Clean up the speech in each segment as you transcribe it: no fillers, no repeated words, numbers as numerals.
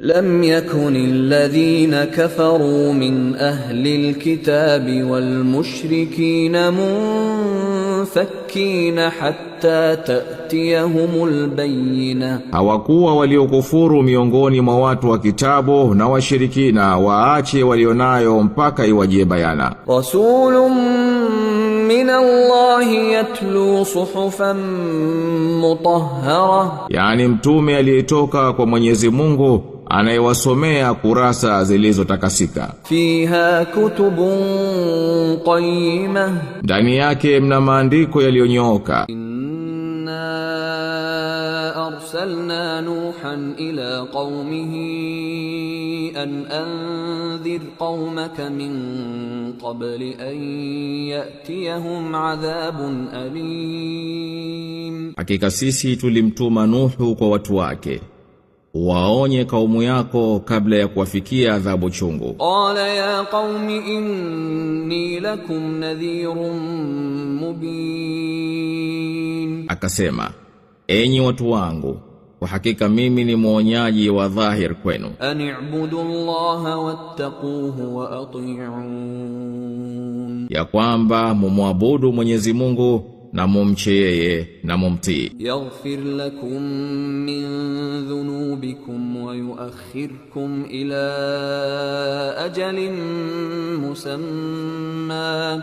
لم يكن الذين كفروا من أهل الكتاب والمشركين منفكين حتى تأتيهم البينة. Hawakuwa waliokufuru miongoni mwa watu wa kitabu na washirikina waache walionayo mpaka iwajie bayana. رسول من الله يتلو صحفا مطهرة. Yani mtume aliyetoka kwa Mwenyezi Mungu anayewasomea kurasa zilizotakasika. فيها كتب قيمة. Ndani yake mna maandiko yaliyonyooka. إنا أرسلنا نوحا إلى قومه أن أنذر قومك من قبل أن يأتيهم عذاب أليم. Hakika sisi tulimtuma Nuhu kwa watu wake, waonye kaumu yako kabla ya kuwafikia adhabu chungu. قال يا قوم إني لكم نذير مبين. Akasema, enyi watu wangu, kwa hakika mimi ni mwonyaji wa dhahir kwenu. أن اعبدوا الله واتقوه وأطيعون. Ya kwamba mumwabudu Mwenyezi Mungu na mumche yeye na mumtii. يغفر لكم من ذنوبكم ويؤخركم إلى أجل مسمى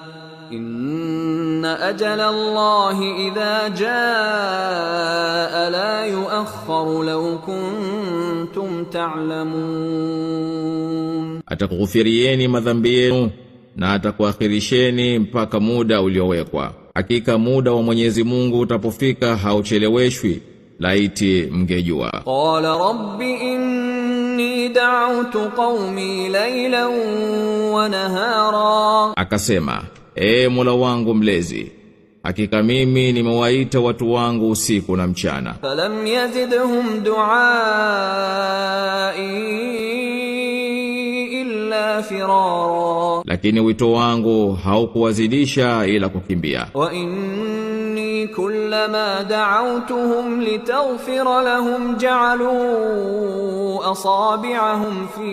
إن أجل الله إذا جاء لا يؤخر لو كنتم تعلمون. Atakughufirieni madhambi yenu na atakuakhirisheni mpaka muda uliowekwa. Hakika muda wa Mwenyezi Mungu utapofika haucheleweshwi, laiti mngejua. قال رب إني دعوت قومي ليلا ونهارا. Akasema, ee Mola wangu mlezi, hakika mimi nimewaita watu wangu usiku na mchana. فلم يزدهم دعائي إلا فرارا. Lakini wito wangu haukuwazidisha ila kukimbia. وإني كلما دعوتهم لتغفر لهم جعلوا أصابعهم في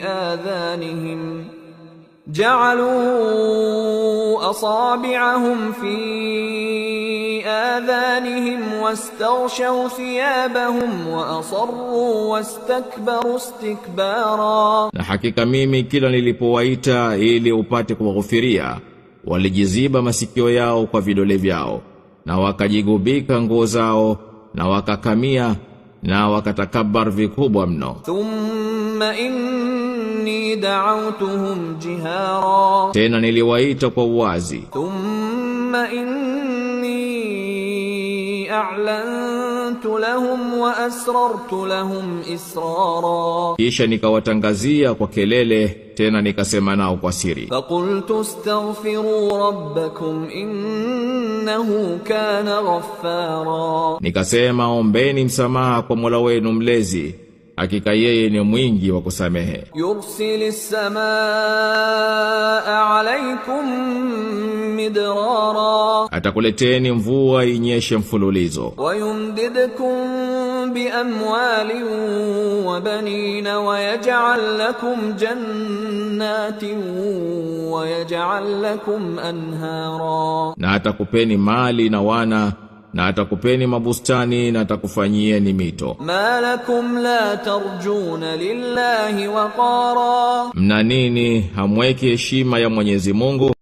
آذانهم جعلوا أصابعهم في آذانهم واستغشوا ثيابهم وأصروا واستكبروا استكبارا. Na hakika mimi kila nilipowaita ili upate kuwaghufiria, walijiziba masikio yao kwa vidole vyao, na wakajigubika nguo zao, na wakakamia, na wakatakabar vikubwa mno. ثم إني دعوتهم جهارا. Tena niliwaita kwa uwazi. ثم إني أعلنت لهم وأسررت لهم إسرارا. Kisha nikawatangazia kwa kelele, tena nikasema nao kwa siri. فقلت استغفروا ربكم إنه كان غفارا. Nikasema, ombeni msamaha kwa Mola wenu mlezi, hakika yeye ni mwingi wa kusamehe. يرسل السماء عليكم مدرارا. Atakuleteni mvua inyeshe mfululizo. ويمددكم بأموال وبنين ويجعل لكم جنات ويجعل لكم أنهارا. Na atakupeni mali na wana, na atakupeni mabustani na atakufanyieni mito. ما لكم لا ترجون لله وقارا. Mna nini hamweki heshima ya Mwenyezi Mungu?